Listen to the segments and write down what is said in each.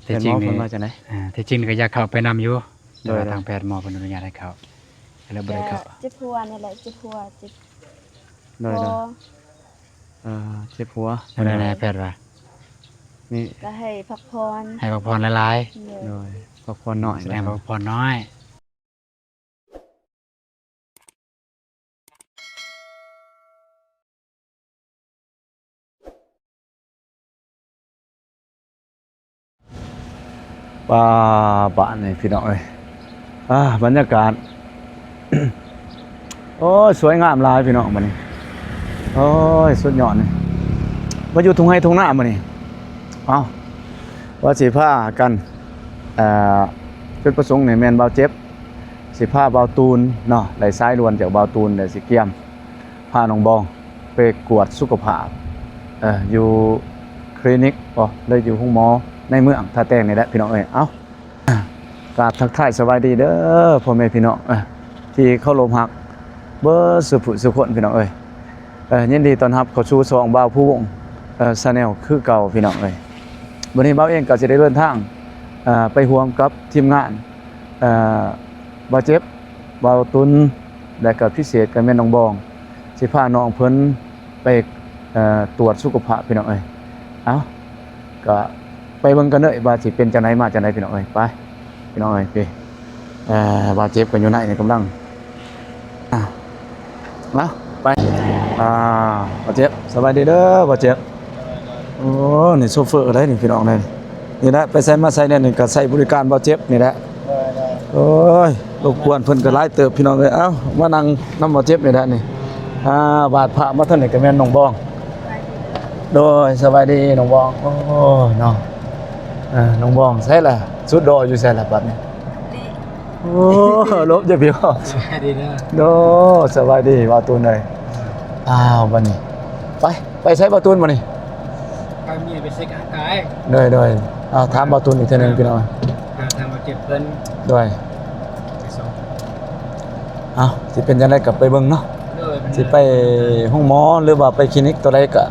ແຕ່ຈິງນີ້ ເພິ່ນວ່າຈັ່ງໃດ? ອ່າ ແຕ່ຈິງນີ້ກໍຢາກເຂົ້າໄປນຳຢູ່ ແຕ່ວ່າ ໂດຍ ທາງແພດໝໍເພິ່ນອະນຸຍາດໃຫ້ເຂົ້າ ກໍເລີຍບໍ່ໄດ້ເຂົ້າ. ເຈັບຫົວນີ້ແຫຼະ ເຈັບຫົວ ເຈັບ ໂດຍ ຄໍ ໂດຍ ເອີ ເຈັບຫົວ. ເປັນແນວໃດແພດວ່າ? ນີ້ ກໍໃຫ້ພັກຜ່ອນ ໃຫ້ພັກຜ່ອນຫຼາຍໆ. ໂດຍ ໂດຍ ພັກຜ່ອນໜ້ອຍ ສະແດງວ່າພັກຜ່ອນໜ້ອຍ. ປາ ບາດນີ້ພີ່ນ້ອງເອີຍ ອາ ບັນຍາກາດ ໂອ້ຍ ສວຍງາມຫຼາຍພີ່ນ້ອງ ບາດນີ້ ໂອ້ຍ ສຸດຍອດນີ້ ມາຢູ່ທົ່ງໄຮ່ທົ່ງນາມື້ນີ້. ເອົ້າ ວ່າຊິພາກັນ ເອີ ຈຸດປະສົງນີ້ແມ່ນບ່າວເຈັບ ຊິພາບ່າວຕູນເນາະ ໄດ້ສາຍດ່ວນຈາກບ່າວຕູນ ແລ້ວຊິກຽມພານ້ອງບອງໄປກວດສຸຂະພາບ ເອີ ຢູ່ຄລີນິກບໍ ຫຼືຢູ່ໂຮງໝໍໃນເມືອງທ່າແຕງນີ້ແຫຼະພີ່ນ້ອງເອີຍ. ເອົ້າ ກາບທັກທາຍສະບາຍດີເດີພໍ່ແມ່ພີ່ນ້ອງ ເອີ ທີ່ເຄົາລົບຮັກເບິດສູ່ຜູ້ສູ່ຄົນພີ່ນ້ອງເອີຍ. ເອີ ຍິນດີຕ້ອນຮັບເຂົ້າສູ່ຊ່ອງບ່າວພູວົງ ເອີ Channel ຄືເກົ່າພີ່ນ້ອງເອີຍ. ມື້ນີ້ບ່າວເອງກໍຊິໄດ້ເດີນທາງ ເອີ ໄປຮ່ວມກັບທີມງານ ເອີ ບ່າວເຈັບ ບ່າວຕຸນ ແລະກໍພິເສດກໍແມ່ນນ້ອງບອງ ຊິພານ້ອງເພິ່ນໄປ ເອີ ກວດສຸຂະພາບພີ່ນ້ອງເອີຍ. ເອົ້າ ກໍໄປເບິ່ງກັນເດີວ່າຊິເປັນຈັ່ງໃດມາຈັ່ງໃດພີ່ນ້ອງເອີຍ. ໄປພີ່ນ້ອງເອີຍ ພີ່ ເອີ ບ່າວເຈັບກໍຢູ່ໃນນີ້ກຳລັງ ອ່າ ເອົາ ໄປ ອ່າ ບ່າວເຈັບ ສະບາຍດີເດີບ່າວເຈັບ. ໂອ້ ນີ້ໂຊເຟີໄດ໋ນີ້ພີ່ນ້ອງເອີຍ ນີ້ແຫຼະ ໄປໃສມາໃສແນວນີ້ກໍໃຊ້ບໍລິການບ່າວເຈັບນີ້ແຫຼະ. ໂດຍ ໂດຍ ໂອ້ຍ ລົບກວນເພິ່ນກໍຫຼາຍເຕີບພີ່ນ້ອງເອີຍ. ເອົ້າ ມານັ່ງນຳບ່າວເຈັບນີ້ແຫຼະນີ້ ອ່າ ບາດພາບມາທາງນີ້ກໍແມ່ນນ້ອງບອງ. ໂດຍ ສະບາຍດີນ້ອງບອງ. ໂອ້ ເນາະ ເອີ ນ້ອງບອງໃສລະ ສຸດຫຼໍ່ຢູ່ໃສລະບັດນີ້? ໂອ້ ຫຼົບຢູ່ພີ້ບໍ? ສະບາຍດີເດີ. ໂດ ສະບາຍດີບ່າວຕູນເອີຍ. ອ້າວ ບັດນີ້ ໄປ ໄປໃສບ່າວຕູນບັດນີ້? ພາເມຍໄປເຊັກຮ່າງກາຍ. ໂດຍ ໂດຍ ເອົາ ຖາມບ່າວຕູນອີກເທື່ອໜຶ່ງພີ່ນ້ອງ. ຫາທາງບ່າວເຈັບເພິ່ນ. ໂດຍ ໄປສົ່ງ. ເອົາ ຊິເປັນຈັ່ງໃດກໍໄປເບິ່ງເນາະ. ໂດຍ ຊິໄປໂຮງໝໍ ຫຼືວ່າໄປຄລີນິກຕົວໃດກໍ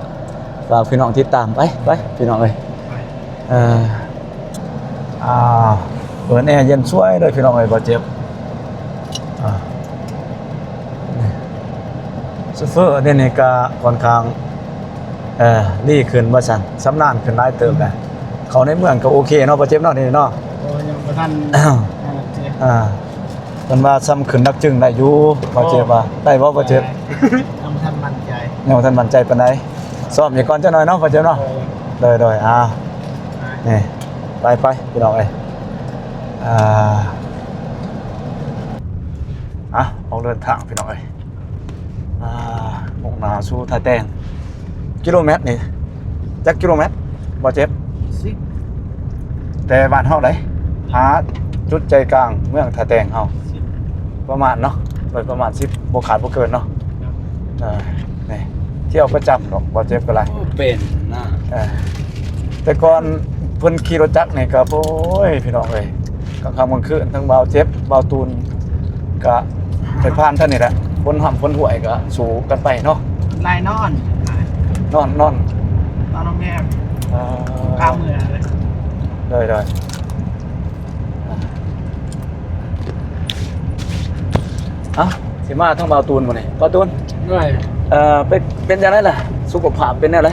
ຝາກພີ່ນ້ອງຕິດຕາມໄປ ໄປພີ່ນ້ອງເອີຍ. ເອີ ອ່າ ເປີດແອເຢັນສວຍເດີພີ່ນ້ອງເອີຍ ບ່າວເຈັບ. ອ່າ ໂຊເຟີດຽວນີ້ກໍຄ່ອນຂ້າງ ເອີ ດີຂຶ້ນວ່າຊັ້ນ ຊຳນານຂຶ້ນຫຼາຍເຕີບແລ້ວ. ເຂົ້າໃນເມືອງກໍໂອເຄເນາະ ບ່າວເຈັບເນາະ ນີ້ເນາະ. ໂອ້ ຍັງບໍ່ທັນ ອ່າ ເພິ່ນວ່າຊ່ຳຂຶ້ນດັກຈຶງໄດ້ຢູ່ ບ່າວເຈັບວ່າ. ໄດ້ບໍ່ ບ່າວເຈັບ? ຍັງບໍ່ທັນໝັ້ນໃຈ ຍັງບໍ່ທັນໝັ້ນໃຈປານໃດ. ຊ້ອມອີກກ່ອນຈັກໜ້ອຍເນາະ ບ່າວເຈັບເນາະ. ໂດຍ ໂດຍ ໂດຍ ອ່າ ນີ້ ໄປ ໄປພີ່ນ້ອງເອີຍ. ອ່າ ອ່ະ ອອກເດີນທາງພີ່ນ້ອງເອີຍ. ອ່າ ມຸ່ງໜ້າສູ່ທ່າແຕງ. ກິໂລແມັດນີ້ ຈັກກິໂລແມັດ ບ່າວເຈັບ? ສິບ ແຕ່ບ້ານເຮົາໃດ ຫາຈຸດໃຈກາງເມືອງທ່າແຕງເຮົາ ສິບ ປະມານເນາະ ໂດຍປະມານສິບ ບໍ່ຂາດບໍ່ເກີນເນາະ. ເອີ ນີ້ ທ່ຽວປະຈຳດອກ ບ່າວເຈັບກໍໄດ້. ໂອ້ ເປັນນະ. ເອີ ແຕ່ກ່ອນເພິ່ນຂີ່ລົດຈັກນີ້ກໍ ໂອ້ຍ ພີ່ນ້ອງເອີຍ ກາງຄ່ຳກາງຄືນ ທັງບ່າວເຈັບ ບ່າວຕູນ ກະໄປຜ່ານທາງນີ້ແຫຼະ ຄົນຮ່ຳຄົນຮວຍກະສູ້ກັນໄປເນາະ. ລາຍນອນ ນອນ ນອນ ນອນໂຮງແຮມ. ເອີ ຂ້າມເມືອງເລີຍ. ໂດຍ ໂດຍ. ເອົ້າ ຊິມາທາງບ່າວຕູນມື້ນີ້ ບ່າວຕູນ. ໂດຍ. ເອີ ເປັນ ເປັນຈັ່ງໃດລະ ສຸຂະພາບເປັນແນວໃດ?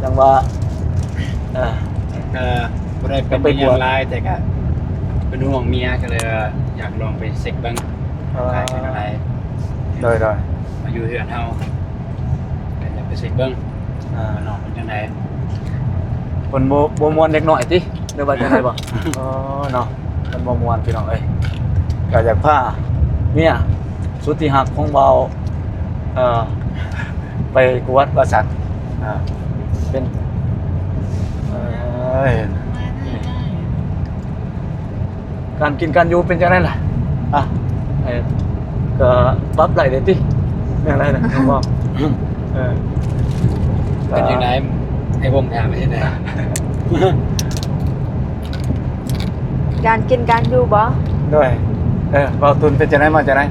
ຈັ່ງວ່າ ເອີ ກໍບໍ່ໄດ້ເປັນຫຍັງຫຼາຍ ແຕ່ກໍເປັນຫ່ວງເມຍ ກໍເລີຍວ່າຢາກລອງໄປເຊັກເບິ່ງ ເອີ ວ່າເປັນຈັ່ງໃດ. ໂດຍ ໂດຍ. ມາຢູ່ເຮືອນເຮົາ ກໍຢາກໄປເຊັກເບິ່ງ ອ່າ ວ່ານ້ອງເປັນຈັ່ງໃດ. ເພິ່ນບໍ່ ບໍ່ມ່ວນເດັກນ້ອຍຕິ ຫຼືວ່າຈັ່ງໃດບໍ່? ອໍ ເນາະ ເພິ່ນບໍ່ມ່ວນ ພີ່ນ້ອງເອີຍ. ກໍຢາກພາເມຍສຸດທີ່ຮັກຂອງເຮົາ ເອີ ໄປກວດວ່າຊັ້ນ. ອ່າ ເປັນ ເອີຍ ການກິນການຢູ່ເປັນຈັ່ງໃດລະ? ອ່ະ ເອີ ກໍປັບໄດ້ເດ້ຕິ ແນວໃດນະ ນ້ອງບອງ? ເອີ ເປັນຈັ່ງໃດ? ໃຫ້ຜົມຖາມເປັນຈັ່ງໃດ? ການກິນການຢູ່ບໍ? ໂດຍ. ເອີ ບ່າວຕຸນເປັນຈັ່ງໃດມາຈັ່ງໃດ?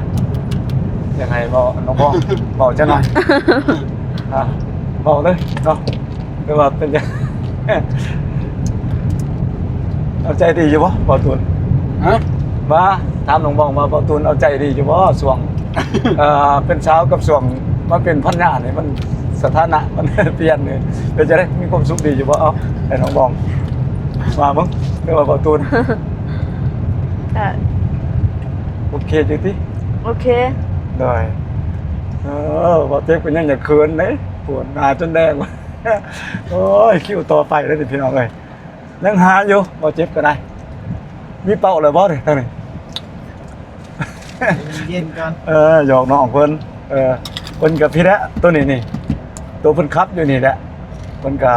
ຢາກໃຫ້ເວົ້າ ນ້ອງບອງເວົ້າຈັກໜ້ອຍ. ອ່ະ ເວົ້າເລີຍເນາະ. ຄືວ່າເປັນຈັ່ງ ກາ ເອົາໃຈດີຢູ່ບໍ່ ບ່າວຕູນ? ຮະ? ວ່າ ຖາມນ້ອງບອງວ່າ ບ່າວຕູນເອົາໃຈດີຢູ່ບໍ່ ຊ່ວງ ເອີ ເປັນສາວກັບຊ່ວງມາເປັນພັນຍານີ້ ມັນ ສະຖານະມັນປ່ຽນນີ້ ເປັນຈັ່ງໃດ ມີຄວາມສຸກດີຢູ່ບໍ່? ເອົາ ໃຫ້ນ້ອງບອງວ່າເບິ່ງ ຫຼືວ່າບ່າວຕູນ? ກະ ໂອເຄຢູ່ຕິ? ໂອເຄ ໂດຍ. ເອີ ບ່າວເຈັບກໍຍັງຢາກເຂີນເດ້ ໂພດ ໜ້າຈົນແດງ. ໂອ້ຍ ຄິວຕໍ່ໄປເດ້ນີ້ ພີ່ນ້ອງເອີຍ. ຍັງຫາຢູ່ ບ່າວເຈັບກໍໄດ້. ມີເປົ້າແລ້ວບໍ່ນີ້ ທາງນີ້? ເຢັນໆກ່ອນ. ເອີ ຫຍອກນ້ອງເພິ່ນ. ເອີ ເພິ່ນກໍພີ້ແຫຼະ ໂຕນີ້ນີ້ ໂຕເພິ່ນຂັບຢູ່ນີ້ແຫຼະ. ເພິ່ນກໍ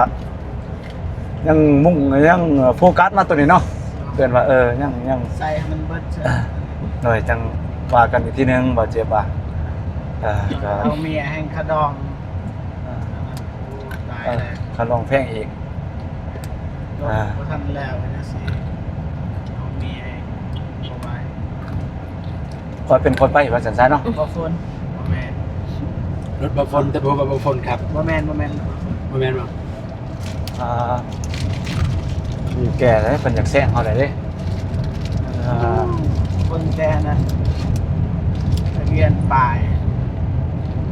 ຍັງມຸ່ງ ຍັງໂຟກັສມາໂຕນີ້ເນາະ. ເອີ້ນວ່າ ເອີ ຍັງ ຍັງໃສ່ໃຫ້ມັນເບິດ. ໂດຍ ຈັ່ງວ່າກັນອີກທີໜຶ່ງ ບ່າວເຈັບວ່າ. ເອີ ກໍເອົາເມຍແຫ່ງຂະດອງ. ເອີ ຕາຍແລ້ວ ເອີ ຄ່າດອງແພງອີກ. ລົດ ອ່າ ບໍ່ທັນແລ້ວ ຍັງຊິເອົາເມຍໃຫ້ບໍ່ໄຫວ. ຂ້ອຍເປັນຄົນໄປວ່າຊັ້ນຊະເນາະ. ບໍ່ຝົນ ບໍ່ແມ່ນ ລົດບໍ່ຝົນ ແຕ່ບໍ່ວ່າບໍ່ຝົນຄັບ. ບໍ່ແມ່ນ ບໍ່ແມ່ນ ບໍ່ແມ່ນບໍ່? ອ່າ ບີບແກເດ້ ເພິ່ນຢາກແຊງເຮົາໄດ້ເດ້. ອ່າ ເບິ່ງແຕ່ນັ້ນ ທະບຽນປ້າຍ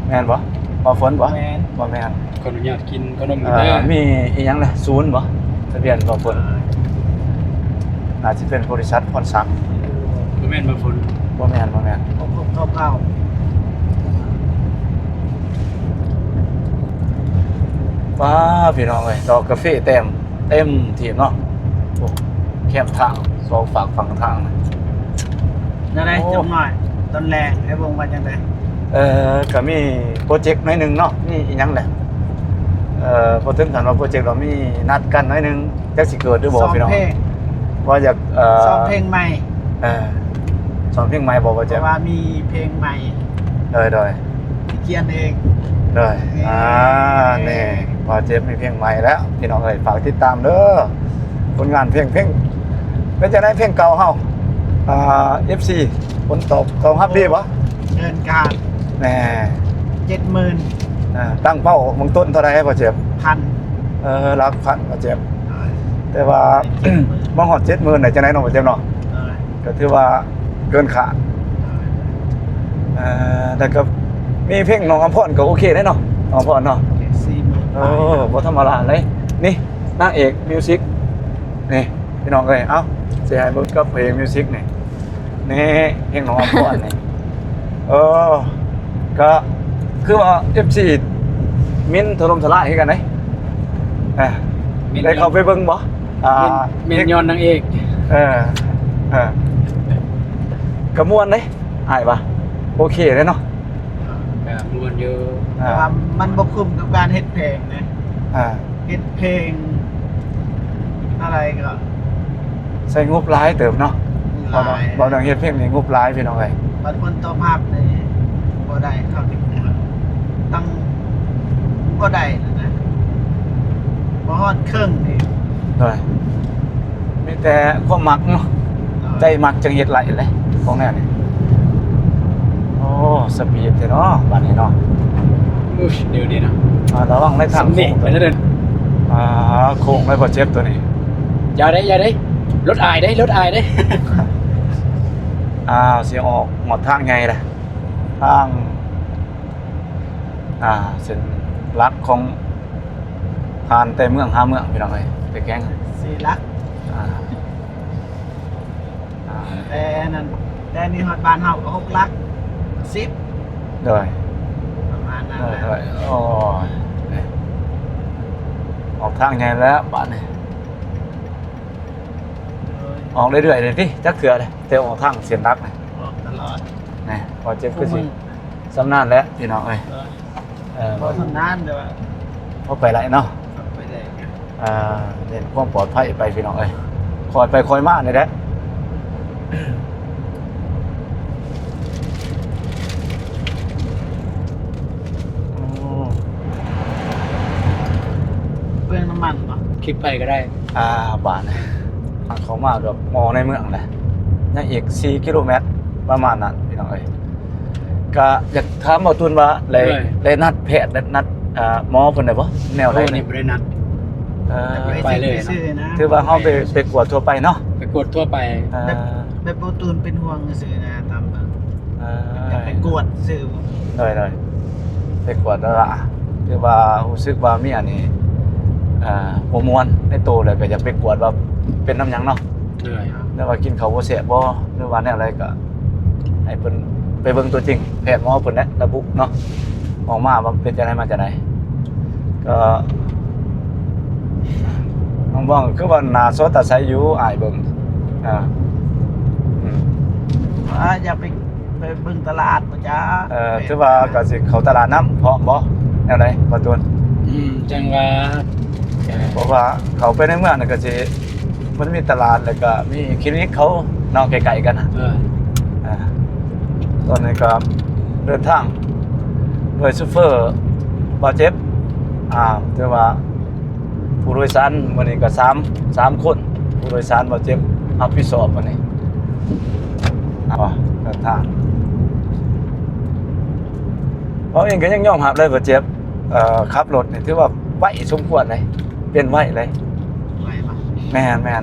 ແມ່ນບໍ່? ບໍ່ຝົນບໍ່? ແມ່ນ ບໍ່ແມ່ນ. ຂໍອະນຸຍາດກິນຂະໜົມ ເອີ ເດີ ມີອີ່ຫຍັງລະ ສູນບໍ່? ທະບຽນບໍ່ຝົນ. ໜ້າຊິເປັນບໍລິສັດພອນສັກ. ບໍ່ແມ່ນບໍ່ຝົນ. ບໍ່ແມ່ນ ບໍ່ແມ່ນ. ບໍ່ຄົບເຂົ້າເຂົ້າ. ປ້າ ພີ່ນ້ອງເອີຍ ດອກກາເຟແຕ້ມ ເຕັມທີ່ເນາະ. ໂອ້ ແຄມທາງ ສອງຟາກຝັ່ງທາງ. ແນວໃດ? ໂອ້ ຈັກໜ້ອຍ ຕອນແລງ ໄອ້ວົງວ່າຈັ່ງໃດ? ເອີ ກໍມີໂປຣເຈັກໜ້ອຍໜຶ່ງເນາະ. ມີອີ່ຫຍັງແຫຼະ? ເອີ ບໍ່ເຖິງຂັ້ນວ່າໂປຣເຈັກດອກ ມີນັດກັນໜ້ອຍໜຶ່ງ. ຈັກຊິເກີດຫຼືບໍ່ ພີ່ນ້ອງ? ວ່າຢາກ ເອີ ຊ້ອມເພງໃໝ່. ເອີ ຊ້ອມເພງໃໝ່ບໍ່ ບ່າວເຈັບ? ເພາະວ່າມີເພງໃໝ່. ໂດຍ ໂດຍ. ຂຽນເອງ. ໂດຍ. ນີ້ ອ່າ ນີ້ ບ່າວເຈັບມີເພງໃໝ່ແລ້ວ ພີ່ນ້ອງເອີຍ. ຝາກຕິດຕາມເດີ ຜົນງານເພງ ເພງ ເປັນຈັ່ງໃດເພງເກົ່າເຮົາ? ອ່າ ເອັຟຊີ ຜົນຕອບ ຕອບຮັບດີບໍ່? ເກີນຄາດ. ແນ່ ເຈັດໝື່ນ. ອ່າ ຕັ້ງເປົ້າເບື້ອງຕົ້ນເທົ່າໃດ ບ່າວເຈັບ? ພັນ. ເອີ ຫຼັກພັນ ບ່າວເຈັບ. ໂດຍ. ແຕ່ວ່າ ເຈັດໝື່ນ ມາຮອດເຈັດໝື່ນໄດ້ຈັ່ງໃດເນາະ ບ່າວເຈັບເນາະ? ໂດຍ. ກໍຖືວ່າເກີນຄາດ. ໂດຍ. ເອີ ແລ້ວກໍມີເພງນ້ອງອຳພອນກໍໂອເຄເດ້ເນາະ ນ້ອງອຳພອນເນາະ. ໂອເຄ ສີ່ໝື່ນ. ໂອ້ ບໍ່ທຳມະດາເດ້. ນີ້ ນາງເອກມິວສິກ ນີ້ ພີ່ນ້ອງເອີຍ. ເອົ້າ ຊິໃຫ້ເບິ່ງກັບເອກມິວສິກນີ້ ນີ້ ເພງນ້ອງອຳພອນນີ້. ເອີ ກໍຄືວ່າເອັຟຊີມິນຖະຫຼົ່ມທະລາຍຄືກັນເດ້. ອ່າ ໄດ້ເຂົ້າໄປເບິ່ງບໍ່? ອ່າ ມິນ ມິນຍ້ອນນາງເອກ. ເອີ ເອີ ກໍມ່ວນເດ້ ອ້າຍວ່າ ໂອເຄເດ້ເນາະ. ກໍມ່ວນຢູ່ ອ່າ ແຕ່ວ່າມັນບໍ່ຄຸ້ມກັບການເຮັດເພງນະ. ອ່າ ເຮັດເພງອະໄລກໍໃຊ້ງົບຫຼາຍເຕີບເນາະ. ເວົ້າເລື່ອງເຮັດເພງນີ້ງົບຫຼາຍ ພີ່ນ້ອງເອີຍ. ບັດຜົນຕອບຮັບນີ້ບໍ່ໄດ້ເທົ່າທີ່ຄວນ ຕັ້ງ ບໍ່ໄດ້ນະ ບໍ່ຮອດເຄິ່ງເດ້. ໂດຍ. ມີແຕ່ຄວາມມັກເນາະ. ໂດຍ. ໃຈມັກຈຶ່ງເຮັດໄດ້ເດ້ ຂອງແນວນີ້. ໂອ້ ສະປີດແທ້ເນາະ ບາດນີ້ເນາະ. ອຸ້ຍ ເດວນີ້ເນາະ. ອ່າ ລະວັງໃນທາງໂຄ້ງ ໄປເດີ. ອ່າ ໂຄ້ງໄດ້ບໍ່ເຈັບໂຕນີ້. ຢ່າເດ້ ຢ່າເດ້ ລົດອາຍເດ້ ລົດອາຍເດ້. ອ້າວ ຊິອອກຮອດທາງໃຫຍ່ລະ ທາງ ອ່າ ເສັ້ນຫຼັກຂອງ ຜ່ານແຕ່ເມືອງຫາເມືອງ ພີ່ນ້ອງເອີຍ ໄປແຂວງ ສີ່ຫຼັກ. ອ່າ ອ່າ ແຕ່ນັ້ນ ແຕ່ນີ້ຮອດບ້ານເຮົາກໍຫົກຫຼັກ ສິບ. ໂດຍ. ປະມານນັ້ນແຫຼະ. ໂດຍ ໂດຍ. ໂອ້ຍ ອອກທາງໃຫຍ່ແລ້ວບາດນີ້. ໂດຍ. ອອກເລື້ອຍໆເລີຍຕິ ຈັກເທື່ອເລີຍ ແຕ່ອອກທາງເສັ້ນຫຼັກນະ ອອກຕະຫຼອດ. ນະ ພໍເຈັບຄືຊິຊຳນານແລ້ວ ພີ່ນ້ອງເອີຍ. ເອີ ບໍ່ຊຳນານ ແຕ່ວ່າພໍໄປໄດ້ເນາະ ໄປໄດ້. ອ່າ ເນັ້ນຄວາມປອດໄພໄປ ພີ່ນ້ອງເອີຍ ຄ່ອຍໄປຄ່ອຍມານີ້ແຫຼະ. ໂອ້ ເປືອງນ້ຳມັນບໍ່? ຄລິບໄປກໍໄດ້. ອ່າ ບ້ານເຂົ້າມາແບບມໍ່ໃນເມືອງແຫຼະ ຍັງອີກສີ່ກິໂລແມັດປະມານນັ້ນ ພີ່ນ້ອງເອີຍ. ກະຢາກຖາມບ່າວຕູນວ່າ ໄດ້ ໂດຍ ໄດ້ນັດແພດ ໄດ້ນັດ ອ່າ ໝໍເພິ່ນໄດ້ບໍ່? ແນວໃດ? ໂອ້ ນີ້ບໍ່ໄດ້ນັດ. ເອີ ໄປເລີຍເນາະ ຖືວ່າເຮົາໄປ ໄປກວດທົ່ວໄປເນາະ. ກວດທົ່ວໄປ. ອ່າ ແບບ ແບບບໍ່ຕູນເປັນຫ່ວງຊື່ໆນະ ຕາມເບິ່ງ ອ່າ ຢາກໄປກວດຊື່. ໂດຍໆ ໄປກວດແລ້ວລະ ຄືວ່າຮູ້ສຶກວ່າມີອັນນີ້ ອ່າ ບໍ່ມ່ວນໃນໂຕ ແລ້ວກໍຢາກໄປກວດວ່າເປັນນຳຫຍັງເນາະ. ໂດຍ ຫຼືວ່າກິນເຂົ້າບໍ່ແຊບບໍ່ ຫຼືວ່າແນວໃດ ກໍໃຫ້ເພິ່ນໄປເບິ່ງຕົວຈິງ ແພດໝໍເພິ່ນແຫຼະລະບຸເນາະ ອອກມາວ່າເປັນຈັ່ງໃດ ມາຈັ່ງໃດ. ກໍນ້ອງບອງຄືວ່າໜ້າສົດຕາໃສຢູ່ ອ້າຍເບິ່ງ. ອ່າ ອືມ ວ່າຢາກໄປ ໄປເບິ່ງຕະຫຼາດບໍ່ຈ້າ? ເອີ ແມ່ນ ຖືວ່າກໍຊິເຂົ້າຕະຫຼາດນຳ ພ້ອມບໍ່ ແນວໃດ ບໍ່ຕູນ? ອືມ ຈັ່ງວ່າ ເພາະວ່າເຂົ້າໄປໃນເມືອງນີ້ກໍຊິ ມັນມີຕະຫຼາດ ແລ້ວກໍມີຄລີນິກເຂົາເນາະ ໃກ້ໆກັນນະ. ເອີ ອ່າ ຕອນນີ້ກໍເດີນທາງໂດຍໂຊເຟີບ່າວເຈັບ ອ່າ ຖືວ່າ ຜູ້ໂດຍສານມື້ນີ້ກໍສາມ ສາມຄົນ ຜູ້ໂດຍສານບ່າວເຈັບຮັບຜິດຊອບມື້ນີ້. ເອົາ ເດີນທາງ ເຮົາເອງກໍຍັງຍອມຮັບເລີຍ ບ່າວເຈັບ ເອີ ຂັບລົດນີ້ຖືວ່າໄວສົມຄວນເລີຍ ເປັນໄວເລີຍ. ໄວປະ? ແມ່ນ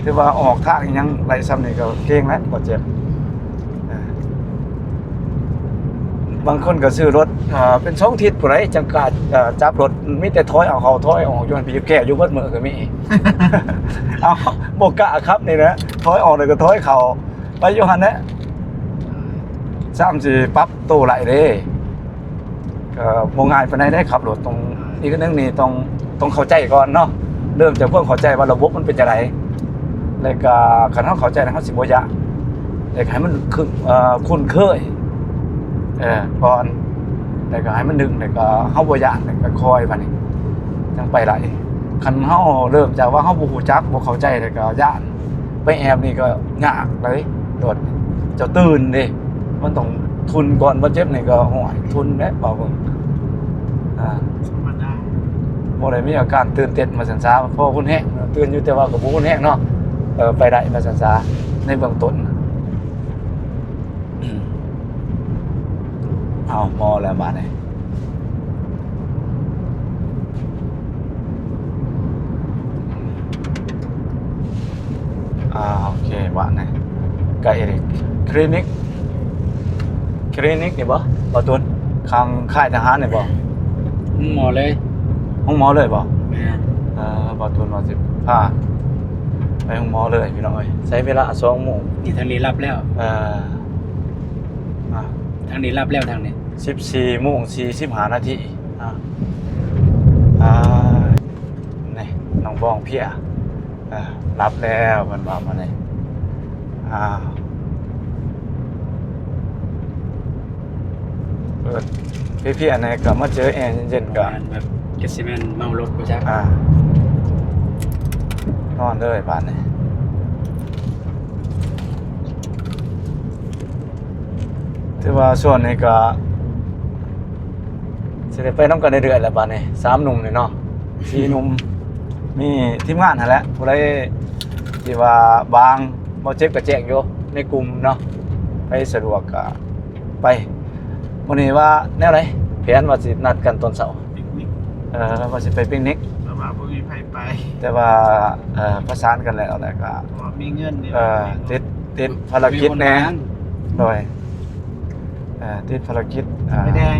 ໆ ຖືວ່າອອກທາງອີ່ຫຍັງໄດ້ຊ່ຳນີ້ກໍເກັ່ງແລ້ວ ບ່າວເຈັບ. ເອີ ບາງຄົນກໍຊື້ລົດ ເອີ ເປັນສອງທິດພຸ້ນໃດ ຈັ່ງກ້າ ເອີ ຈັບລົດ ມີແຕ່ຖອຍເອົາເຂົ້າຖອຍອອກ ຢູ່ຫັ້ນ ບີບແກ້ຢູ່ເບິດມື້ກໍມີ. ເອົາ ບໍ່ກ້າຂັບນີ້ແຫຼະ ຖອຍອອກແລ້ວກໍຖອຍເຂົ້າ ໄປຢູ່ຫັ້ນແຫຼະ ຊ່ຳຊິປັບໂຕໄດ້ເດ້. ກໍບໍ່ງ່າຍປານໃດເດ້ ຂັບລົດຕ້ອງ ອີກອັນໜຶ່ງນີ້ຕ້ອງ ຕ້ອງເຂົ້າໃຈກ່ອນເນາະ ເລີ່ມຈາກຄວາມເຂົ້າໃຈວ່າລະບົບມັນເປັນຈັ່ງໃດ ແລ້ວກໍຄັນເຮົາເຂົ້າໃຈແລ້ວເຮົາຊິບໍ່ຢ້ານ ແລ້ວກໍໃຫ້ມັນຄື ເອີ ຄຸ້ນເຄີຍ ເອີ ກ່ອນ ແລ້ວກໍໃຫ້ມັນດຶງ ແລ້ວກໍເຮົາບໍ່ຢ້ານ ແລ້ວກໍຄ່ອຍບາດນີ້ຈັ່ງໄປໄດ້. ຄັນເຮົາເລີ່ມຈາກວ່າເຮົາບໍ່ຮູ້ຈັກ ບໍ່ເຂົ້າໃຈ ແລ້ວກໍຢ້ານ ໄປແອບນີ້ກໍຍາກເລີຍ ໂດດ ເຈົ້າຕື່ນເດ້ ມັນຕ້ອງທຸ່ນກ່ອນ ບໍ່ເຈັບນີ້ກໍ ໂອ້ຍ ທຸ່ນແຫຼະ ເວົ້າເບິ່ງ ອ່າ ທຳມະດາ ບໍ່ໄດ້ມີອາການຕື່ນເຕັ້ນວ່າຊັ້ນຊະ ພໍຮຸນແຮງ ຕື່ນຢູ່ ແຕ່ວ່າກໍບໍ່ຮຸນແຮງເນາະ ເອີ ໄປໄດ້ວ່າຊັ້ນຊະ ໃນເບື້ອງຕົ້ນ. ເອົາ ພໍແລ້ວບາດນີ້. ອ່າ ໂອເຄ ບາດນີ້ ໃກ້ຄລີນິກ ຄລີນິກນີ້ບໍ່ ບ່າວຕູນ? ຂ້າງຄ້າຍທະຫານນີ້ບໍ່? ໂຮງໝໍເລີຍ ໂຮງໝໍເລີຍບໍ່? ແມ່ນ ເອີ ບ່າວຕູນວ່າຊິພາໄປໂຮງໝໍເລີຍ ພີ່ນ້ອງເອີຍ. ໃຊ້ເວລາສອງໂມງ ນີ້ທາງນີ້ຮັບແລ້ວ ເອີ ອ່າ ທາງນີ້ຮັບແລ້ວ ທາງນີ້ ສິບສີ່ໂມງສີ່ສິບຫ້ານາທີ. ອ່າ ອ່າ ນີ້ ນ້ອງບອງເພຍ ອ່າ ຮັບແລ້ວ ເພິ່ນວ່າມານີ້ ອ່າ ເປີດເພຍໆແດ່ ກໍມາເຈີແອເຢັນໆ ກໍ ແມ່ນ ແບບ ກໍຊິແມ່ນເມົາລົດບໍ່ຈັກ ອ່າ ນອນເລີຍບາດນີ້. ຖືວ່າຊ່ວງນີ້ກໍຊິໄດ້ໄປນຳກັນເລື້ອຍໆແຫຼະບາດນີ້ ສາມໜຸ່ມນີ້ເນາະ ສີ່ໜຸ່ມ ມີທີມງານຫັ້ນແຫຼະ ຜູ້ໃດທີ່ວ່າວ່າງ ບໍ່ເຈັບກໍແຈ້ງຢູ່ໃນກຸ່ມເນາະ ໃຜສະດວກກໍໄປ. ມື້ນີ້ວ່າແນວໃດ ແຜນວ່າຊິນັດກັນຕອນເຊົ້າ ປິກນິກ ເອີ ວ່າຊິໄປປິກນິກ ແຕ່ວ່າບໍ່ມີໃຜໄປ ແຕ່ວ່າ ເອີ ປະສານກັນແລ້ວ ແລ້ວກໍ ເພາະວ່າມີເງິນນີ້ ເອີ ຕິດ ຕິດພາລະກິດແດ່ ໂດຍ ເອີ ຕິດພາລະກິດ ອ່າ ໄຟແດງ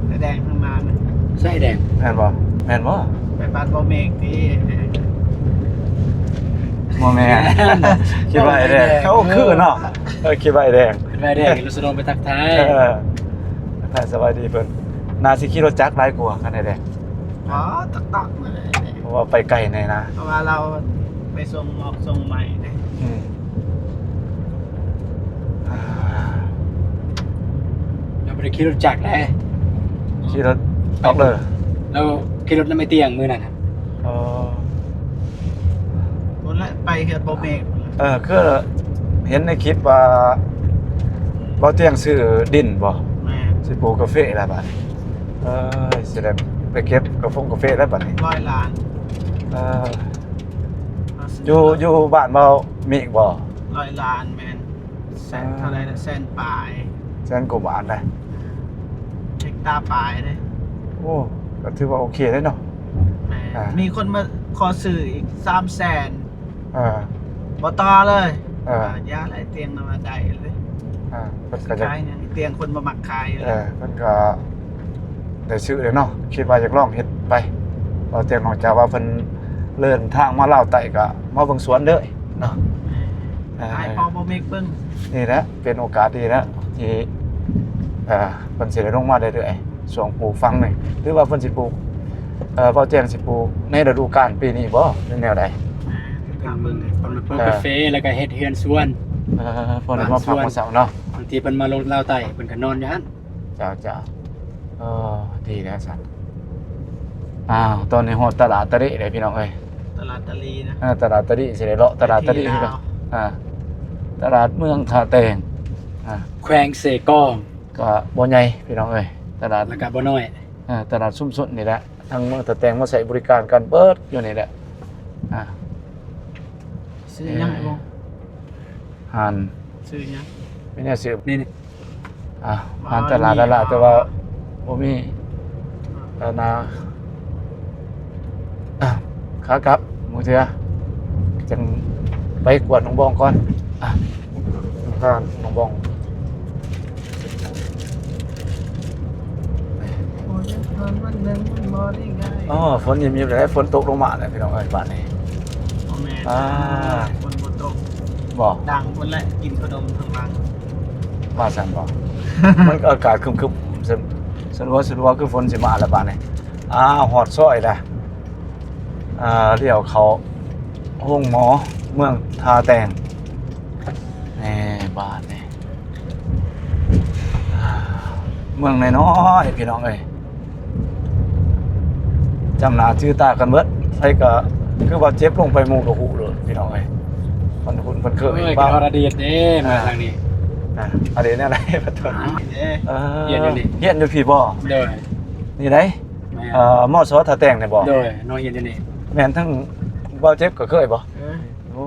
ໄຟແດງຂ້າງໜ້ານະ ໃສ່ແດງ ແມ່ນບໍ່? ແມ່ນບໍ່? ໄປບ້ານບໍ່ເມກຕິ ບໍ່ແມ່ນ ຄິດວ່າໄອ້ແດງ ໂອ້ ຄືເນາະ ເອີ ຄິດວ່າໄອ້ແດງ ເປັນໄຟແດງ ລົດສະໂນໄປທັກທາຍ ເອີ ທັກທາຍສະບາຍດີເພິ່ນ ໜ້າຊິຂີ່ລົດຈັກຫຼາຍກວ່າຄັນໄອ້ແດງ ອໍ ຕັກໆ ເລີຍ ເພາະວ່າໄປໄກແນ່ນະ ເພາະວ່າລາວໄປສົ່ງໝອກສົ່ງໄມ້ເດ້ ອືມ ອ່າ ລາວບໍ່ໄດ້ຂີ່ລົດຈັກເດ້ ຂີ່ລົດຕອກເລີ ລາວຂີ່ລົດນຳໄອ້ຕຽງມື້ນັ້ນ ອໍ ພຸ້ນແຫຼະ ໄປເຮືອນບໍ່ເມກ ເອີ ຄືເຫັນໃນຄລິບວ່າ ບໍ່ຕຽງຊື້ດິນບໍ່ ແມ່ນ ຊິປູກກາເຟແລ້ວບາດນີ້ ເອີ ຊິໄດ້ໄປເກັບກາຟົງກາເຟແລ້ວບາດນີ້ ຮ້ອຍລ້ານ ເອີ ຢູ່ ຢູ່ບ້ານບໍ່ມີອີກບໍ່ ຮ້ອຍລ້ານ ແມ່ນ ແສນເທົ່າໃດລະ ແສນປາຍ ແສນກວ່າບາດໄດ໋ ເຮັກຕາປາຍເດ້ ໂອ້ ກໍຖືວ່າໂອເຄເດ້ເນາະ ແມ່ນ ອ່າ ມີຄົນມາຂໍຊື້ອີກສາມແສນ ເອີ ບໍ່ຕໍ່ເລີຍ. ເອີ ອ່າ ຢ່າຫຼາຍ ຕຽງນຳມາໄດ້ເລີຍ. ອ່າ ເພິ່ນກໍຢາກຂາຍຫຍັງ ຕຽງເພິ່ນບໍ່ມັກຂາຍເລີຍ. ເອີ ເພິ່ນກໍໄດ້ຊື້ແລ້ວເນາະ ຄິດວ່າຢາກລອງເຮັດໄປ. ເວົ້າແຕ່ນອກຈາກວ່າເພິ່ນເດີນທາງມາລາວໃຕ້ ກໍມາເບິ່ງສວນເລີຍເນາະ. ເອີ ໃຫ້ພໍ່ບໍ່ເມກເບິ່ງ. ນີ້ແຫຼະເປັນໂອກາດດີແລ້ວທີ່ ເອີ ເພິ່ນຊິໄດ້ລົງມາເລື້ອຍໆ ຊ່ວງປູກຝັງນີ້ ຫຼືວ່າເພິ່ນຊິປູກ ເອີ ເວົ້າແຈ້ງຊິປູກໃນລະດູການປີນີ້ບໍ່ ຫຼືແນວໃດ? ອ່າ ເພິ່ນ ເພິ່ນ ເພິ່ນ ເອີ ປູກກາເຟ ແລ້ວກໍເຮັດເຮືອນສວນ. ເອີ ເພິ່ນມາພັກມາເຊົາເນາະ. ບາງທີເພິ່ນມາລົງລາວໃຕ້ ເພິ່ນກໍນອນຢູ່ຫັ້ນ. ເຈົ້າ ເຈົ້າ. ເອີ ດີແລ້ວຊັ້ນ. ອ້າວ ຕອນນີ້ຮອດຕະຫຼາດຕະລິແລ້ວພີ່ນ້ອງເອີຍ. ຕະຫຼາດຕະລິນະ. ເອີ ຕະຫຼາດຕະລິ ຊິໄດ້ເລາະຕະຫຼາດຕະລິຄືກັນ. ອ່າ ຕະຫຼາດເມືອງທ່າແຕງ. ອ່າ ແຂວງເຊກອງ. ກໍບໍ່ໃຫຍ່ພີ່ນ້ອງເອີຍ ຕະຫຼາດ ແລ້ວກໍບໍ່ນ້ອຍ. ເອີ ຕະຫຼາດຊຸມຊົນນີ້ແຫຼະ ທັງເມືອງທ່າແຕງມາໃຊ້ບໍລິການກັນເບິດຢູ່ນີ້ແຫຼະ. ອ່າ ຊື້ຫຍັງ ເອີ ບໍ່? ຮ້ານ ຊື້ຫຍັງ? ມີແນວຊື້ ນີ້ໆ. ອ່າ ຮ້ານຕະຫຼາດລະລະ ແຕ່ວ່າບໍ່ມີ ອ່າ ອັນນາ ອ່າ ຂາກັບມື້ເທື່ອຈັ່ງໄປກວດນ້ອງບອງກ່ອນ. ອ່າ ທາງນ້ອງບອງ ໂອ້ຍ ເດືອນວັນໜຶ່ງມັນບໍ່ໄດ້ງ່າຍ. ອໍ ຝົນຍິບໆ ແລ້ວ ຝົນຕົກລົງມາແລ້ວພີ່ນ້ອງເອີຍ ບາດນີ້. ບໍ່ແມ່ນ ອ່າ ຝົນບໍ່ຕົກ. ບໍ່ ດັງພຸ້ນແຫຼະ ກິນຂະໜົມທາງຫຼັງ. ວ່າຊັ້ນບໍ່? ມັນກໍອາກາດຄຶມໆ ສະ ສະລັວໆ ຄືຝົນຊິມາແລ້ວບາດນີ້. ອ້າວ ຮອດຊອຍແລ້ວ. ອ່າ ລ້ຽວເຂົ້າໂຮງໝໍເມືອງທ່າແຕງ. ແນ່ ບາດນີ້ ອ່າ ເມືອງນ້ອຍໆ ພີ່ນ້ອງເອີຍ ຈຳໜ້າຈື່ຕາກັນເບິດ. ໃຜກໍຄືວ່າເຈັບລົງໄປ ໝູ່ກໍຮູ້ໂລດພີ່ນ້ອງເອີຍ. ເພິ່ນຄຸ້ນເພິ່ນເຄີຍ. ໂອ້ຍ ເວົ້າ ຄິດຮອດອະດີດເດ້ ມາທາງນີ້. ອ່າ ອະດີດແນວໃດ ປະໂທ? ອ່າ ເອີ ຮຽນຢູ່ນີ້ ຮຽນຢູ່ພີ້ບໍ່? ໂດຍ ນີ້ໃດ໋. ແມ່ນ ເອີ ມສ ທ່າແຕງນີ້ບໍ່? ໂດຍ ນ້ອງຮຽນຢູ່ນີ້. ແມ່ນທັງບ່າວເຈັບກໍເຄີຍບໍ່? ເອີ ໂອ້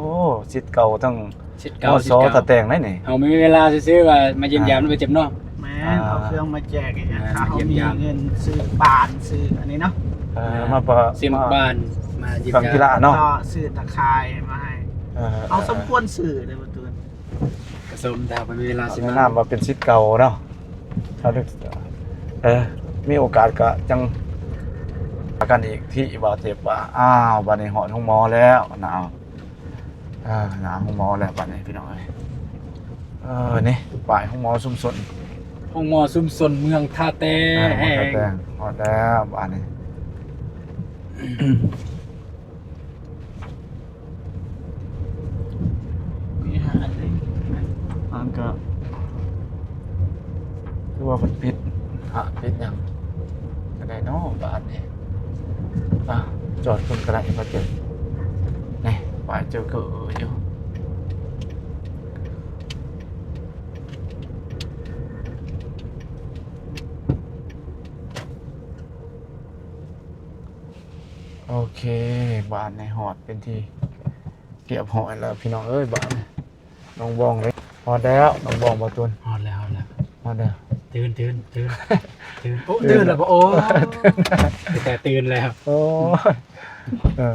ສິດເກົ່າທັງ ສິດເກົ່າ ມສ ສິດເກົ່າ ທ່າແຕງໄດ໋ນີ້. ເຮົາມີເວລາຊື່ໆ ວ່າມາຢ້ຽມຢາມ ອ່າ ບ່າວເຈັບເນາະ. ແມ່ນ ອ່າ ເອົາເຄື່ອງມາແຈກອີ່ຫຍັງ. ອ່າ ຖ້າເຮົາມີເງິນຊື້ບານ ຊື້ອັນນີ້ເນາະ. ເອີ ອ່າ ມາປະ ຊື້ໝາກບານ ມາຢ້ຽມຢາມ ເຄື່ອງກິລາເນາະ ຊື້ຕາຂ່າຍມາໃຫ້. ເອີ ເຮົາ ເອີ ສົມຄວນຊື້ເດ້ ປະຕູ. ກະສົມ ຖ້າເພິ່ນມີເວລາຊິມາ. ແນະນຳວ່າເປັນສິດເກົ່າເນາະ. ຖ້າ ເອີ ມີໂອກາດກະຈັ່ງຫາກັນອີກທີ ບ່າວເຈັບວ່າ. ອ້າວ ບາດນີ້ຮອດໂຮງໝໍແລ້ວ ໜາວ. ເອີ ໜ້າໂຮງໝໍແລ້ວບາດນີ້ພີ່ນ້ອງເອີຍ. ເອີ ນີ້ປ້າຍໂຮງໝໍຊຸມຊົນ ໂຮງໝໍຊຸມຊົນເມືອງທ່າແຕງ. ເອີ ເມືອງທ່າແຕງ ຮອດແລ້ວບາດນີ້. ມີຫາອັນນີ້ ອັນກໍ ຄືວ່າເພິ່ນປິດ ຫາ ປິດຫຍັງ ຈະໄດ້ເນາະບາດນີ້. ອ່ະ ຈອດເບິ່ງກໍໄດ້ ມາເຈີ ນີ້ ປ້າຍເຈີເກີຢູ່. ໂອເຄ ບາດນີ້ຮອດເປັນທີ່ຮຽບຮ້ອຍແລ້ວພີ່ນ້ອງເອີຍ. ບາດນີ້ນ້ອງບອງເດ້ ຮອດແລ້ວ ນ້ອງບອງ ບ່າວຕູນ. ຮອດແລ້ວ ຮອດແລ້ວ ຮອດແລ້ວ. ຕື່ນ ຕື່ນ ຕື່ນ ຕື່ນ. ໂອ້ ຕື່ນແລ້ວບໍ່? ໂອ້ ແຕ່ຕື່ນແລ້ວ. ໂອ້ຍ ເອີ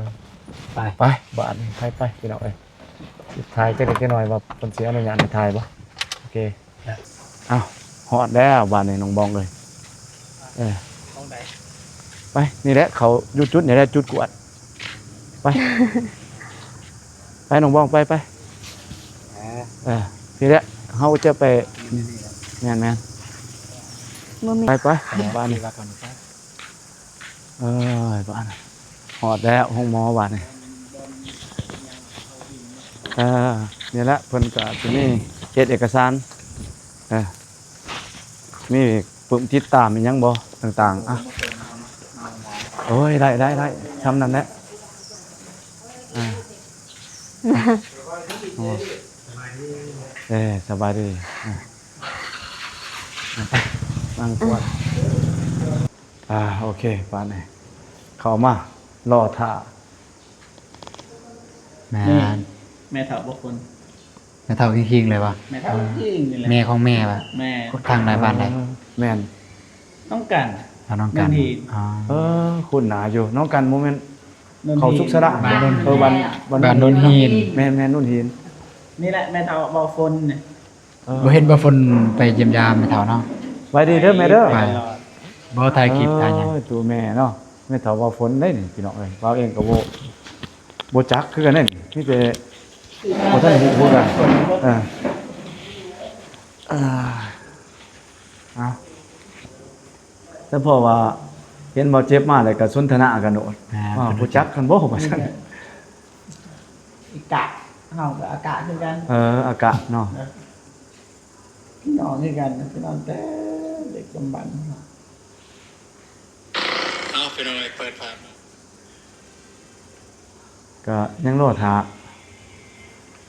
ໄປ ໄປ ບາດນີ້ ໄປ ໄປ ພີ່ນ້ອງເອີຍ. ຖ່າຍຈັກເລັກຈັກນ້ອຍວ່າເພິ່ນຊິອະນຸຍາດໃຫ້ຖ່າຍບໍ່? ໂອເຄ. ອ້າວ ຮອດແລ້ວບາດນີ້ນ້ອງບອງເອີຍ. ເອີ ໝ່ອງໃດ? ໄປ ນີ້ແຫຼະ ເຂົາຢູ່ຈຸດນີ້ແຫຼະ ຈຸດກວດ. ໄປ ໄປນ້ອງບອງ ໄປ ໄປ. ເອີ ພີ້ແຫຼະ ເຮົາຈະໄປ. ແມ່ນໆ ບໍ່ມີ ໄປ ໄປ ບາດນີ້. ເອີ ບາດນີ້ ຮອດແລ້ວໂຮງໝໍບາດນີ້. ເອີ ນີ້ແຫຼະ ເພິ່ນກໍຊິມີເຮັດເອກະສານ ເອີ ມີປຶ້ມຕິດຕາມອີ່ຫຍັງບໍ່ ຕ່າງໆ. ອ່ະ ໂອ້ຍ ໄດ້ ໄດ້ ໄດ້ ຊ່ຳນັ້ນແຫຼະ. ອ່າ ໂອ້ ເອີ ສະບາຍດີ. ອ່າ ໄປ ນັ່ງກ່ອນ. ອ່າ ໂອເຄ ບາດນີ້ເຂົ້າມາລໍຖ້າ. ແມ່ນ ແມ່ເຖົ້າບໍ່ຄົນ ແມ່ເຖົ້າຄິງໆ ເລີຍວະ. ແມ່ເຖົ້າຄິງນີ້ແຫຼະ ແມ່ຂອງແມ່ວະ. ແມ່ ທາງໃດບ້ານໃດ? ເອີ ແມ່ນ ນ້ອງກັນ. ອ່າ ນ້ອງກັນ. ອໍ ເອີ ຄຸ້ນໜ້າຢູ່ ນ້ອງກັນບໍ່ແມ່ນ ໂນນຫີນ ເຂົ້າສຸກສະລະ ບ້ານໂນນຫີນ ເອີ ບ້ານ ບ້ານໂນນຫີນ ແມ່ນ ແມ່ນໂນນຫີນ ນີ້ແຫຼະແມ່ເຖົ້າເບົາຝົນນີ້ ເອີ ບໍ່ເຫັນເບົາຝົນໄປຢ້ຽມຢາມແມ່ເຖົ້າເນາະ ສະບາຍດີເດີແມ່ເດີ ໄປ ບໍ່ຖ່າຍຄລິບຖ່າຍຫຍັງ ເອີ ໂຕແມ່ເນາະ ແມ່ເຖົ້າເບົາຝົນເດ້ນີ້ ພີ່ນ້ອງເອີຍ ເບົາເອງກໍບໍ່ ບໍ່ຈັກຄືກັນເດ້ນີ້ ມີແຕ່ບໍ່ທັນຮູ້ຄືກັນ ເອີ ເອີ ເອົາ ແຕ່ເພາະວ່າເຫັນເບົາເຈັບມາແລ້ວກໍສົນທະນາກັນໂລດ ອ່າ ອ່າ ຮູ້ຈັກກັນບໍ່ວ່າຊັ້ນ ອີກະ ເຮົາກໍອາກະຄືກັນ ເອີ ອາກະເນາະ ເອີ ພີ່ນ້ອງຄືກັນ ພີ່ນ້ອງແຕ່ເດັກກຳບັນ ເອົາ ພີ່ນ້ອງເອີຍ ເປີດພາບ ກໍຍັງລໍຖ້າ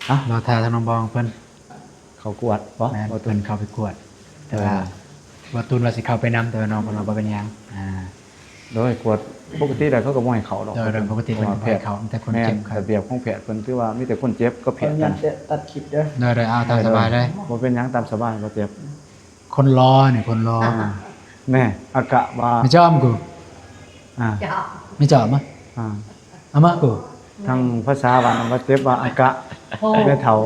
ຮະ ລໍຖ້າທາງນ້ອງບອງເພິ່ນ ເຂົ້າກວດບໍ? ແມ່ນ ບໍ່ ເພິ່ນເຂົ້າໄປກວດ ແຕ່ວ່າ ເອີ ບໍ່ຕູນວ່າຊິເຂົ້າໄປນຳ ແຕ່ວ່ານ້ອງເພິ່ນວ່າບໍ່ເປັນຫຍັງ ອ່າ ໂດຍກວດປົກກະຕິແລ້ວເຂົາກໍບໍ່ໃຫ້ເຂົ້າດອກ ໂດຍ ໂດຍປົກກະຕິເພິ່ນບໍ່ໃຫ້ເຂົ້າ ມີແຕ່ຄົນເຈັບ ແມ່ນ ລະບຽບຂອງແພດເພິ່ນຖືວ່າມີແຕ່ຄົນເຈັບກັບແພດ ຕັດຄລິບເດີ ໂດຍ ໂດຍ ເອົາຕາມສະບາຍເລີຍ ບໍ່ເປັນຫຍັງ ຕາມສະບາຍ ບໍ່ເຈັບ ຄົນລໍນີ້ ຄົນລໍ ອ່າ ແນ່ ອາກະວ່າ ໄມ່ຈອມກູ ອ່າ ໄມ່ຈອມມາ ອ່າ ເອົາມາກູ ທາງພາສາບ້ານເຮົາວ່າເຈັບວ່າອາກະ ແມ່ເຖົ້າ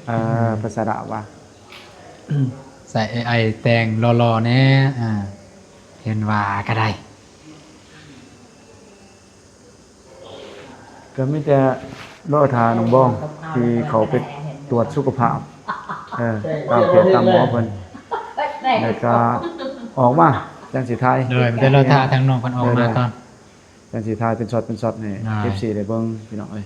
ເອີ ພາສາລາວວ່າ ໃສ່ເອໄອແຕ່ງຫຼໍ່ໆແດ່ ອ່າ ເຫັນວ່າກໍໄດ້. ກໍມີແຕ່ລໍຖ້ານ້ອງບອງທີ່ເຂົ້າໄປຕວດສຸຂະພາບ ເອີ ຕາມແພດຕາມໝໍເພິ່ນ ແລ້ວກໍອອກມາຈັ່ງຊິຖ່າຍ ໂດຍ ມີແຕ່ລໍຖ້າທາງນ້ອງເພິ່ນອອກມາກ່ອນ ຈັ່ງຊິຖ່າຍເປັນຊັອດເປັນຊັອດໃຫ້ ໂດຍ ເອັຟຊີ ໄດ້ເບິ່ງ ພີ່ນ້ອງເອີຍ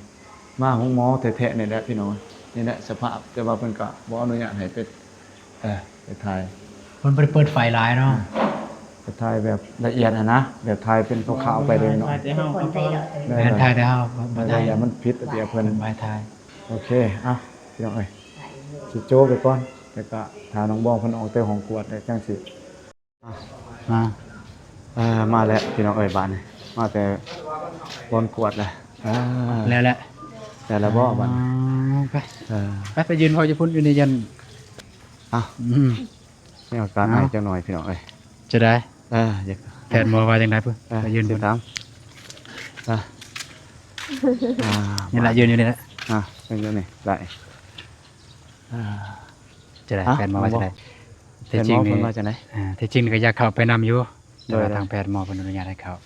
ມາໂຮງໝໍແທ້ໆນີ້ແຫຼະ ພີ່ນ້ອງ ນີ້ແຫຼະສະພາບ ແຕ່ວ່າເພິ່ນກໍບໍ່ອະນຸຍາດໃຫ້ໄປ ເອີ ໄປຖ່າຍ ເພິ່ນບໍ່ໄດ້ເປີດໄຟຫຼາຍເນາະ ອ່າ ໄປຖ່າຍແບບລະອຽດຫັ້ນນະ ແບບຖ່າຍເປັນຄາວໆໄປເລີຍເນາະ ຖ່າຍແຕ່ເຮົາ ແມ່ນ ແມ່ນ ຖ່າຍແຕ່ເຮົາ ບໍ່ ບໍ່ໄດ້ ຢ້ານມັນຜິດລະບຽບເພິ່ນ ໄປຖ່າຍ ໂອເຄ ເອົາ ພີ່ນ້ອງເອີຍ ຊິໂຈະໄປກ່ອນ ແລ້ວກໍຖ້ານ້ອງບອງເພິ່ນອອກແຕ່ຫ້ອງກວດແລ້ວຈັ່ງຊິ ອ່ະ ມາ ເອີ ມາແລ້ວພີ່ນ້ອງເອີຍ ບາດນີ້ ມາແຕ່ບ່ອນກວດແລ້ວ ເອີ ແລ້ວແຫຼະ ແລ້ວແລ້ວບໍ່ບາດນີ້ ອໍ ໄປ ເອີ ໄປ ໄປຢືນເວົ້າຢູ່ພຸ້ນ ຢູ່ໃນຢັນ ເອົ້າ ອືມ ມີອາການໄອຈັກໜ່ອຍພີ່ນ້ອງເອີຍ ຈະໄດ້ ເອີ ຢາກ ແພດໝໍວ່າຈັ່ງໃດພຸ້ນ ເອີ ໄປຢືນພຸ້ນ ຊິຖາມ ເອີ ອ່າ ນີ້ລະ ຢືນຢູ່ນີ້ລະ ອ່າ ຢືນຢູ່ນີ້ໄດ້ ອ່າ ຈະໄດ້ ເອົ້າ ແພດໝໍວ່າຈັ່ງໃດ ແພດໝໍເພິ່ນວ່າຈັ່ງໃດ ທີ່ຈິງນີ້ ອ່າ ທີ່ຈິງນີ້ກໍຢາກເຂົ້າໄປນຳຢູ່ ແຕ່ວ່າ ໂດຍ ທາງແພດໝໍເພິ່ນອະນຸຍາດໃຫ້ເຂົ້າ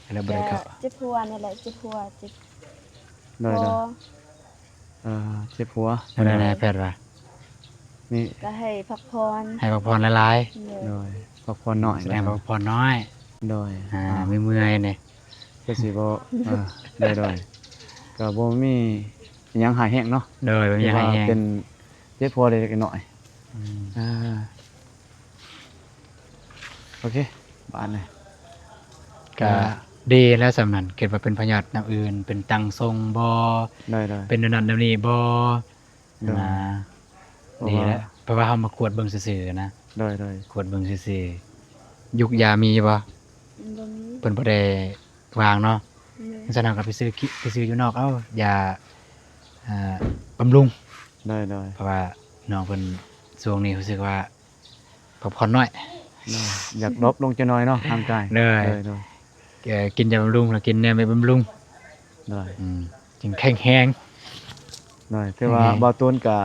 ກໍເລີຍບໍ່ໄດ້ເຂົ້າ ເຈັບຫົວນີ້ແຫຼະ ເຈັບຫົວ ເຈັບ ໂດຍ ຄໍ ໂດຍ ເອີ ເຈັບຫົວ ແລ້ວແນວໃດແພດວ່າ ນີ້ ກໍໃຫ້ພັກຜ່ອນ ໃຫ້ພັກຜ່ອນຫຼາຍໆ ໂດຍ ໂດຍ ພັກຜ່ອນໜ້ອຍ ສະແດງວ່າພັກຜ່ອນໜ້ອຍ ໂດຍ ອ່າ ອ່າ ເມື່ອຍໆນີ້ ກໍຊິບໍ່ ອ່າ ໂດຍ ໂດຍ ກໍບໍ່ມີ ຫຍັງຮ້າຍແຮງເນາະ ໂດຍ ບໍ່ມີຫຍັງຮ້າຍແຮງ ເປັນເຈັບຫົວເລັກໆນ້ອຍໆ ອືມ ອ່າ ໂອເຄ ບາດນີ້ ກະ ກະດີແລ້ວສ່ຳນັ້ນ ຄິດວ່າເປັນພະຍາດແນວອື່ນ ເປັນຕັງຊົງບໍ່ ໂດຍໆ ເປັນແນວນັ້ນແນວນີ້ບໍ່ ໂດຍ ນະ ເພາະວ່າ ດີແລ້ວ ເພາະວ່າເຮົາມາກວດເບິ່ງຊື່ໆນະ ໂດຍໆ ກວດເບິ່ງຊື່ໆ ຢູກຢາມີບໍ່? ບໍ່ມີ ເພິ່ນບໍ່ໄດ້ວາງເນາະ ໂດຍ ຊັ້ນເຮົາກໍໄປຊື້ ໄປຊື້ຢູ່ນອກເອົາ ຢາ ອ່າ ບຳລຸງ ໂດຍໆ ເພາະວ່ານ້ອງເພິ່ນຊ່ວງນີ້ຮູ້ສຶກວ່າພັກຜ່ອນໜ້ອຍ ໂດຍ ຢາກດຣອບລົງຈັກໜ້ອຍເນາະ ຮ່າງກາຍ ໂດຍ ໂດຍໆ ເອີ ກິນຢາບຳລຸງ ແລ້ວກິນແນວໄວ້ບຳລຸງ ໂດຍ ອືມ ຈຶ່ງແຂງແຮງ ໂດຍ ຖືວ່າ ອືມ ບ່າວຕູນກໍ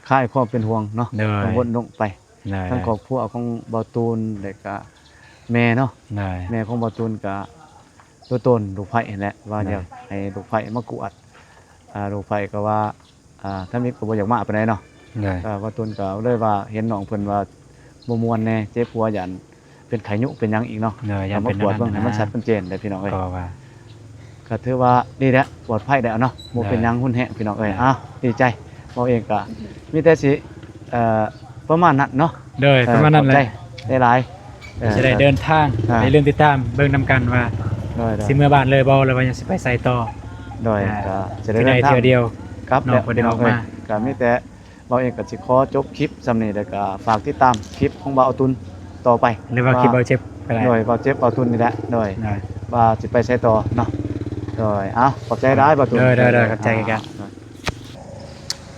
ຄາຍຄວາມເປັນຫ່ວງເນາະ ໂດຍ ກັງວົນລົງໄປ ໂດຍ ທັງຄອບຄົວຂອງບ່າວຕູນ ແລ້ວກໍແມ່ເນາະ ໂດຍ ແມ່ຂອງບ່າວຕູນກໍຕົວະຕົນລູກໃພ້ຫັ້ນແຫຼະ ວ່າ ໂດຍ ຢາກໃຫ້ລູກໃພ້ມາກວດ ອ່າ ລູກໃພ້ກໍວ່າ ອ່າ ທຳອິດກໍບໍ່ຢາກມາປານໃດເນາະ ໂດຍ ກໍບ່າວຕູນກໍເລີຍວ່າເຫັນນ້ອງເພິ່ນວ່າບໍ່ມ່ວນແດ່ ເຈັບຫົວ ຢ້ານເປັນໄຂ້ຍຸເປັນຫຍັງອີກເນາະ ໂດຍ ຢ້ານເປັນ ກໍມາກວດເບິ່ງໃຫ້ມັນຊັດມັນເຈນເດ້ພີ່ນ້ອງເອີຍ ກໍວ່າ ກໍຖືວ່າດີແລ້ວ ປອດໄພແລ້ວເນາະ ບໍ່ເປັນຫຍັງຮຸນແຮງພີ່ນ້ອງເອີຍ ເອີ ອ້າວ ດີໃຈ ເຮົາເອງກໍມີແຕ່ຊິ ເອີ ປະມານນັ້ນເນາະ ໂດຍ ເອີ ປະມານນັ້ນແຫຼະ ຂອບໃຈຫຼາຍໆ ເອີ ຊິໄດ້ເດີນທາງ ອ່າ ຢ່າລືມຕິດຕາມເບິ່ງນຳກັນວ່າ ໂດຍໆ ຊິເມືອບ້ານເລີຍບໍ່ ຫຼືວ່າຍັງຊິໄປໃສຕໍ່ ໂດຍ ອ່າ ກໍຈະໄດ້ເດີນທາງ ເທື່ອດຽວ ກັບແລ້ວ ນ້ອງເພິ່ນໄດ້ອອກມາ ພີ່ນ້ອງເອີຍ ກໍມີແຕ່ ເຮົາເອງກໍຊິຂໍຈົບຄລິບສ່ຳນີ້ ແລ້ວກໍຝາກຕິດຕາມຄລິບຂອງບ່າວຕຸນຕໍ່ໄປ ຫຼືວ່າຄລິບບ່າວເຈັບກໍໄດ້ ໂດຍ ບ່າວເຈັບບ່າວຕຸນນີ້ແຫຼະ ໂດຍ ໂດຍ ວ່າຊິໄປໃສຕໍ່ເນາະ ໂດຍ ເອົ້າ ຂອບໃຈຫຼາຍບ່າວຕຸນ ໂດຍໆໆ ຂອບໃຈຄືກັນ ອ່າ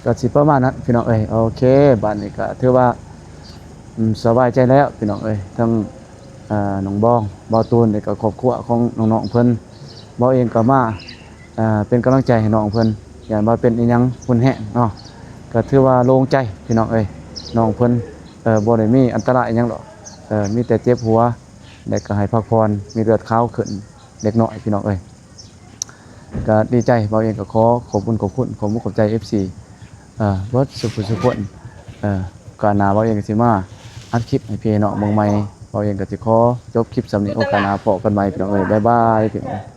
ກໍຊິປະມານນັ້ນພີ່ນ້ອງເອີຍ ໂອເຄ ບາດນີ້ກໍຖືວ່າ ອືມ ສະບາຍໃຈແລ້ວພີ່ນ້ອງເອີຍ ທັງ ເອີ ນ້ອງບອງ ບ່າວຕູນ ແລ້ວກໍຄອບຄົວຂອງນ້ອງໆເພິ່ນ ເຮົາເອງກໍມາ ອ່າ ເປັນກຳລັງໃຈໃຫ້ນ້ອງເພິ່ນ ຢ້ານວ່າເປັນອີ່ຫຍັງຮຸນແຮງເນາະ ກໍຖືວ່າໂລ່ງໃຈພີ່ນ້ອງເອີຍ. ນ້ອງເພິ່ນ ເອີ ບໍ່ໄດ້ມີອັນຕະລາຍອີ່ຫຍັງດອກ ເອີ ມີແຕ່ເຈັບຫົວ ແລະກໍໃຫ້ພັກຜ່ອນ ມີເລືອດຂາວຂຶ້ນເລັກນ້ອຍພີ່ນ້ອງເອີຍ. ກໍດີໃຈ ບ່າວເອງກໍຂໍຂອບບຸນຂອບຄຸນ ຂອບມຸກຂອບໃຈ ເອັຟຊີ ເອີ ເບິດສຸຜູ້ສຸຄົນ. ເອີ ໂອກາດໜ້າ ບ່າວເອງກໍຊິມາອັດຄລິບໃຫ້ພີ່ໃຫ້ນ້ອງເບິ່ງໃໝ່. ບ່າວເອງກໍຊິຂໍຈົບຄລິບສ່ຳນີ້ ໂອກາດໜ້າພໍ້ກັນໃໝ່ພີ່ນ້ອງເອີຍ ບາຍບາຍພີ່ນ້ອງ.